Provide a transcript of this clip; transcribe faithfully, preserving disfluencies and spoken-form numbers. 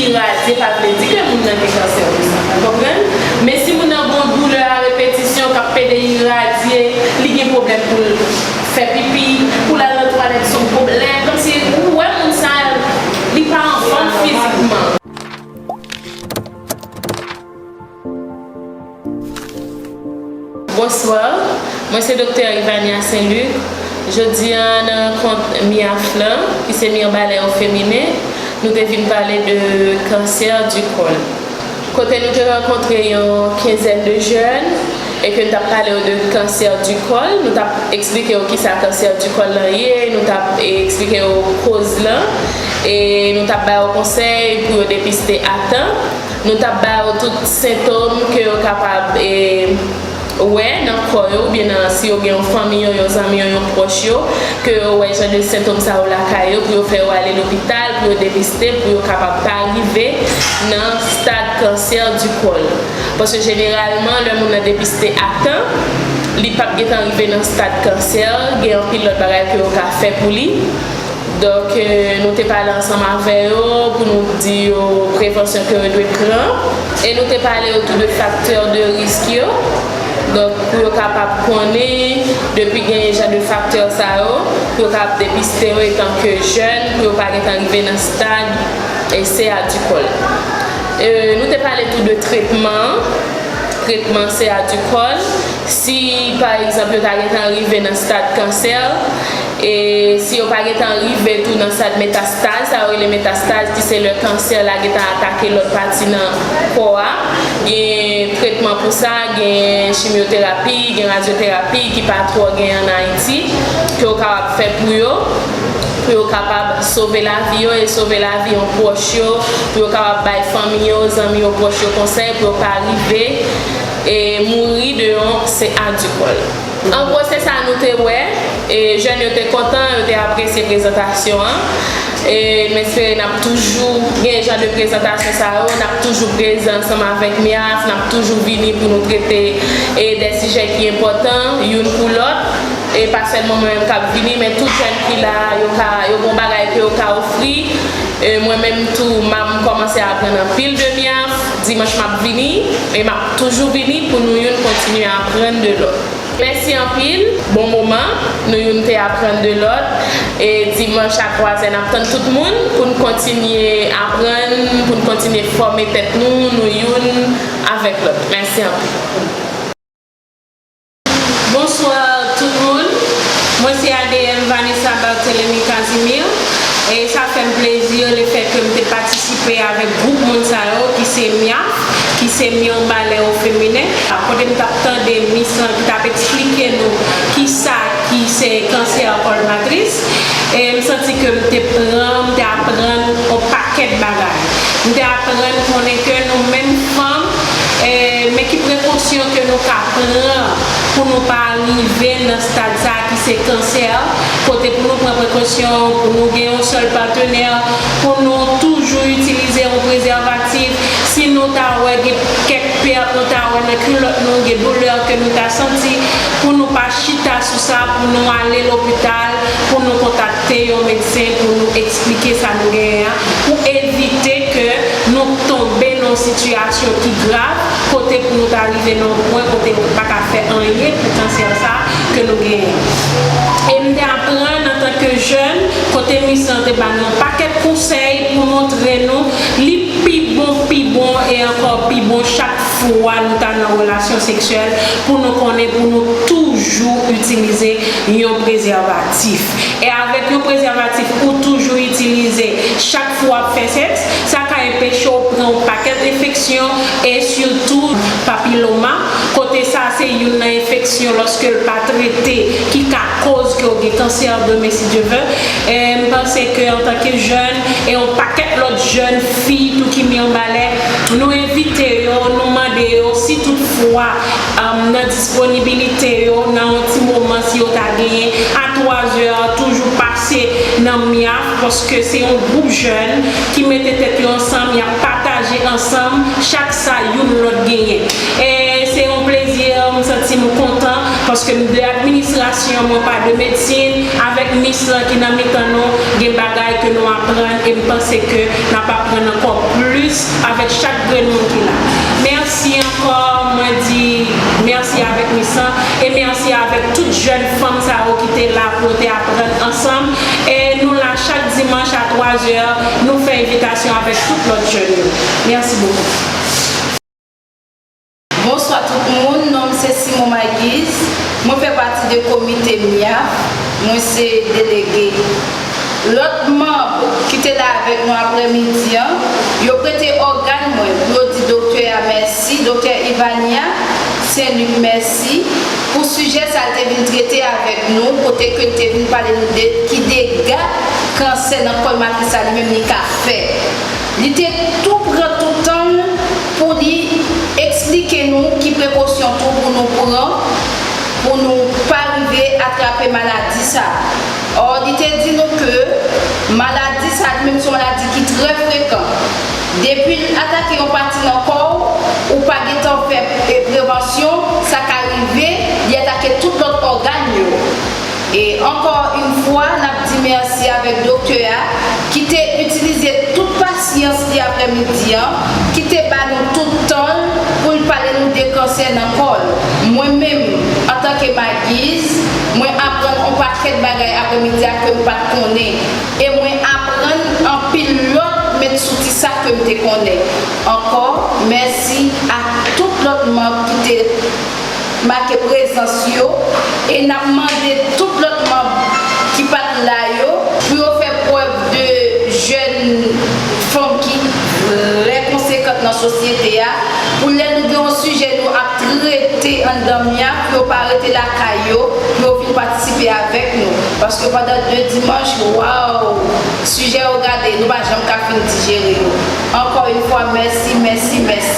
iradye pa vle di ke moun nan gen kansè di san, ou konprann? Men si moun nan gen yon doulè a repetisyon k ap pede iradye, li gen pwoblèm pou l fè pipi, pou l al nan twalèt se yon pwoblèm, kòmsi ou wè moun sa, li pa anfòm fizikman. Bonswa, mwen se Doktè Ivania Saint-Luc. Jodi a, nan rankont MIAF lan, ki se Mirebalais au féminin, nou te vin pale de kansè di kòl. Kote nou te rankontre yon kenzèn de jèn e ke n t ap pale yo de kansè di kòl, nou t ap eksplike yo kisa kansè di kòl lan ye, nou t ap, e, eksplike yo koz lan, e nou t ap ba yo konsèy pou yo depiste a tan. Nou t ap ba yo tout sentòm ke yo kapab, e, wè nan kò yo, oubyen nan, si yo gen yon fanmi yo, yon zanmi yo, yon pwòch yo, ke yo wè jan de sentòm sa yo lakay yo, pou yo fè yo ale lopital, pou yo depiste, pou yo kapab pa rive nan stad kansè di kòl. Paske jeneralman, lè moun nan depiste a tan, li p ap gentan rive nan stad kansè, gen anpil lòt bagay ke yo ka fè pou li. Donk, e, nou te pale ansanm avè yo pou nou di yo prevansyon ke yo dwe pran. E nou te pale yo tou de faktè de risk yo. Donk, pou yo kapab konnen, depi genyen jan de faktè sa yo, pou yo kapab depiste yo etan ke jèn, pou yo pa gentan rive nan stad e CA di kòl. E, nou te pale tou de tretman, tretman CA di kòl. Si, pa egzanp, yo ta gentan rive nan stad kansè, e si yo pa gentan rive tou nan stad metastaz, sa yo rele metastaz, ki se lè kansè la gentan atake lòt pati nan kò a, gen tretman pou sa, gen chimyoterapi, gen radyoterapi ki pa twò gen ann Ayiti, ke yo kapab fè pou yo, pou yo kapab sove lavi yo e sove lavi yon pwòch yo, pou yo kapab bay fanmi yo, zanmi yo, pwòch yo konsèy, pou yo pa rive e mouri de yon CA di kòl. An gwo, se sa nou te wè, e jèn yo te kontan, yo te apresye prezantasyon an. E m espere n ap toujou gen jan de prezantasyon sa yo, n ap toujou prezan ansanm avèk MIAF, n ap toujou vini pou nou trete e de sijè ki enpòtan youn pou lòt. E pa sèlman mwen menm k ap vini, men tout jèn ki la, yo ka, yo gen bagay ke yo ka ofri. E mwen menm tou, m a, m kòmanse aprann anpil de MIAF. Dimanch m ap vini, e m ap toujou vini pou nou youn kontinye aprann de lòt. Mèsi anpil, bon moman, nou youn te aprann de lòt. E dimanch a twazè, n ap tann tout moun pou n kontinye aprann, pou n kontinye fòme tèt nou, nou youn avèk lòt. Mèsi anpil. Bonswa tout moun. Mwen se A D M Vanessa Barthelemy Casimir. E sa fè m plezi lefèt ke m te patisipe avèk gwoup moun sa yo ki se MIAF, ki se Mirebalais au féminin. Kote m t ap tande mis lan ki t ap eksplike nou kisa ki se kansè kòl matris. E m santi ke m te pran, m te aprann yon pakèt bagay. M te aprann konnen ke nou menm fanm, e, men ki prekosyon ke nou ka pran pou nou pa rive nan stad sa a ki se kansè, kote pou nou pran prekosyon, pou nou gen yon sèl patnè, pou nou toujou itilize yon prezèvatif. Si nou ta wè gen kèk pèt, nou ta wè nan kilòt nou, gen doulè ke nou ta santi, pou nou pa chita sou sa, pou nou ale lopital, pou nou kontakte yon medsen, pou nou eksplike sa nou genyen an, pou evite ke nou tonbe nan yon sitiyasyon ki grav, kote pou nou ta rive nan yon pwen kote nou pa ka fè anyen pou kansè sa ke nou genyen. E m te aprann antanke jèn, kote mis lan te ba nou yon pakèt konsèy pou montre nou, li pi bon, pi bon e ankò pi bon chak fwa nou ta nan relasyon seksyèl, pou nou konnen pou nou toujou itilize yon prezèvatif. E avèk yon prezèvatif ou toujou itilize chak fwa w ap fè sèks, sa ka enpeche w pran yon pakèt enfeksyon e sitou papiloma, kote sa se youn nan enfeksyon lòske l pa trete ki ka koz ke w gen kansè de men si Dye vle. E m panse ke antanke jèn e yon pakèt lòt jèn fi tou ki Mirebalais, nou envite yo, nou mande yo si toutfwa, um, nan disponibilite yo, nan yon ti moman si yo ta genyen, a twazè, toujou pase nan MIAF, paske se yon gwoup jèn ki mete tèt yo ansanm, y ap pataje ansanm chak sa youn lòt genyen. E se yon plezi, m santi m kontan, paske m de administrasyon, mwen pa de medsin, avèk mis lan ki nan mitan nou, gen bagay ke nou aprann, e m panse ke n ap aprann ankò plis. avèk chak grenn moun ki la. Mèsi ankò, mwen di mèsi avèk Miss lan, e mèsi avèk tout jèn fanm sa yo ki te la pou yo te aprann ansanm. E nou la chak dimanch a twa zè, nou fè envitasyon avèk tout lòt jèn yo. Mèsi bokou. Bonswa tout moun, non m se Simon Maguise, mwen fè pati de komite MIAF, mwen se delege. Lòt manm ki te la avèk nou aprèmidi an, yo prete ògàn mwen pou yo di doktè a mèsi, doktè Ivania Saint-Luc mèsi pou sijè sa l te vin trete avèk nou, kote ke l te vin pale nou de ki dega kansè nan kòl matris la li menm li ka fè. Li te tou pran tout tan l pou li eksplike nou ki prekosyon tou pou nou pran pou nou pa rive atrape maladi sa. Or, li te di nou ke maladi sa li menm se yon maladi ki trè frekan. Depi l atake yon pati nan kò w, ou pa gentan fè, e, prevansyon, sa ka rive li atake tout lòt ògàn yo. E ankò yon fwa, n ap di mèsi avèk doktè a ki te itilize tout pasyans li aprèmidi an, ki te ba nou tout tan l pou l pale nou de kansè nan kò l. Mwen menm, antanke Maguise, mwen aprann yon pakèt bagay aprèmidi a ke m pa t konnen. E mwen aprann anpil lòt met sou ti sa ke m te konnen. Ankò, mèsi a tout lòt manm ki te make prezans yo, e n ap mande tout lòt manm ki pa t la yo pou yo fè prèv de jèn fanm ki trè konsekant nan sosyete a, pou lè nou gen yon sijè nou ap trete anndan MIAF, pou yo pa rete lakay yo, pou yo vin patisipe avèk nou. Paske pandan de dimanch, waw, sijè yo gade, nou pa janm ka fin dijere yo. Ankò yon fwa, mèsi, mèsi, mèsi.